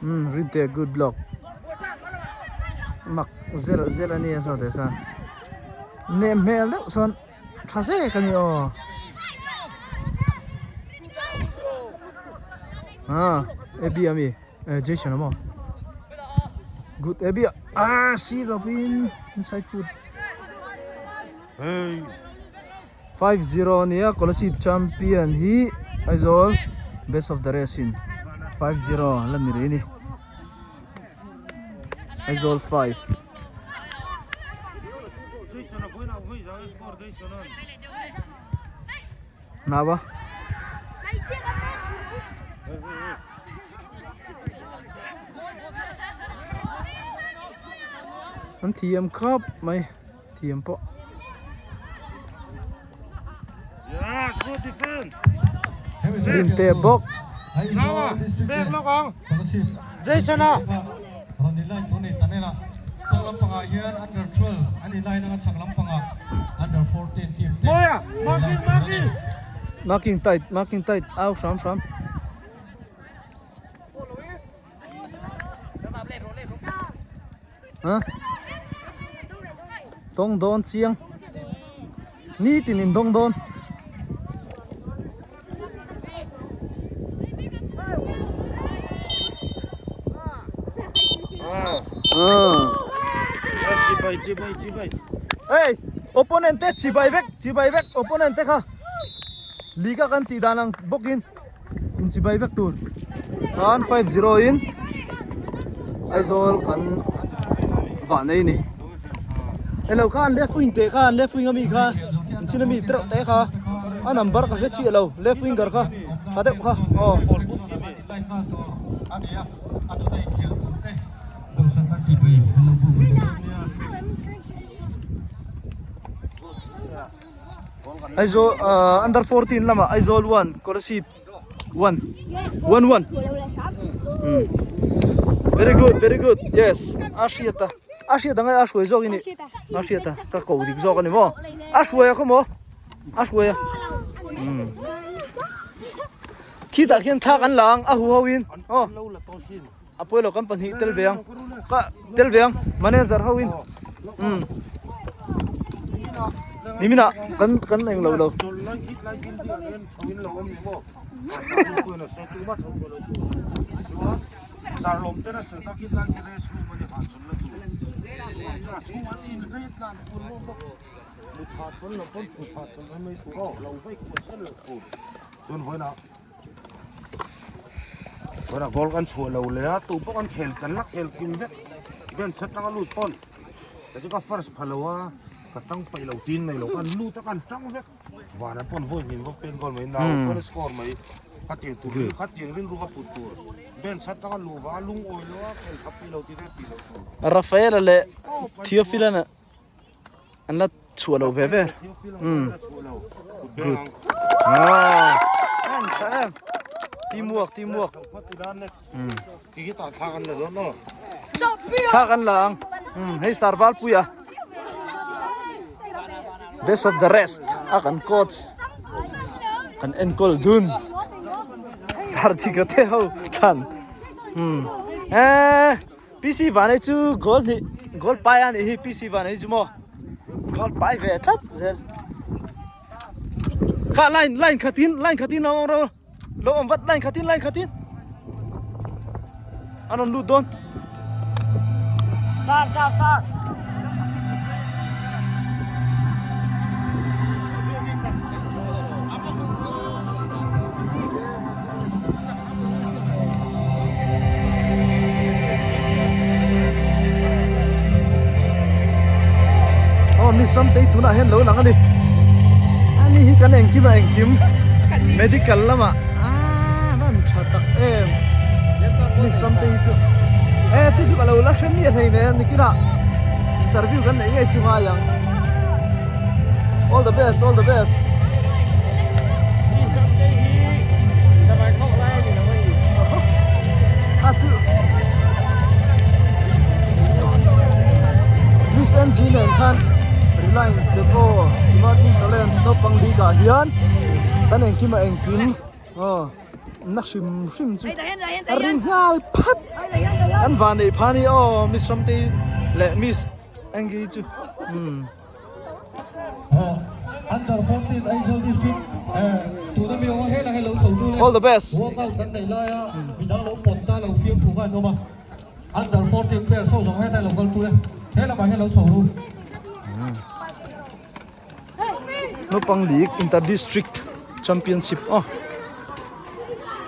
Um Rintea good block. Mak zel zel a nia saw teh chuan. Nem hmel deuh chuan tha zek a ni aw. Ah, Abby ami eh Jason amaw. Good Abby ah si lovin inside foot. Hey. 5-0 ania Kolasib champion hi Aizawl best of the rest in 5-0 la ni rih a ni Aizawl 5 Nava An thiam khawp mai thiam pawh. Yes, good defense. Rin te bawk. Jason a. Rawn in line tur ni Tanela chak lampangah hian under 12 an in line anga chak lampangah under 14 team te Moya, marking, marking. Marking tight, marking tight. Au hram hram. Ha? Tawng dawn chiang. Nitin in dawng dawn. Ah. Chibai, chibai, chibai. Hey, opponent te chibai vek, chibai vek opponent te kha. Liga kan tih dan ang bawkin in chibai vek tur. Khan 5-0 in Aizawl kan vah nei ni. Hello khan left wing te khan left wing ami kha in chin ami tereuh te kha a number ka hre chiah lo left winger kha tha deuh kha aw. Aizawl ah under 14 lamah Aizawl 1 Kolasib 1 1 1 hmm very good very good yes a hriat a a hriat ang a hruai zawk ini a hriat a ka ko dik zawk ani maw a hruai a khaw maw a hruai a hmm khitah khian thla kan la ang a hu ho in aw a pawilo kan pahnih tel ve ang ka tel ve ang manager ho in umm nimin ah kan kan eng lo lo Tunah goal kan chhuah lo leh a tu pawh kan khel kan la khel kim vek bench atanga lut pawn kei chu ka first pha lo a ka tang peih lo tin mai lo kan lut a kan tang vek van an pawn vawi hmin vawk pen goal mai nau pawn a score mai kha tiang tur rilru kha tiang rilru ka put tur bench atanga luh vang a lungawi lo a khel tha peih lo tih vel tih loh tur. Rafaela leh Theophil-a an la chhuah lo ve ve umm good ah em tha em teamwork teamwork umm thla kan la ang umm hei sarval pui a best of the rest a kan coach kan enkawl dun sarthika te ho thlan umm eh. PC Vanei chu goal hnih goal pai a nih hi PC Vanei chu maw goal pai ve tlat zel kha line line khatin line khatin lo awm rawh lo awm vat line khatin line khatin an rawn lut dawn sar sar sar Aw mi Samtei tunah hian lo lang a ni ani hi kan engkim a engkim medical lamah aaa van tha tak em mi Samtei chu e chu chu ka lo la hre miah hlei nen nikinah interview kan neih ngei chu ngai ang all the best all the best. A chu Miss NG nen khan Reliance te pawh Emerging Talent naupang league ah hian kan engkim a engkim aw na hrim hrim chu a ri nghal phat. An van neih pha ni aw Miss Ramtei leh Miss Angie chu umm. Under 14 Aizawl district tuna mi awm a helai hi lo chho dun e. All the best. Workout kan nei lai a midang lo pawt ta lo fiam thu kha an awm a. Under 14 players ho zawng hetlai lo kal tu e. He lamah hian lo chho ru. Naupang League Inter District Championship aw.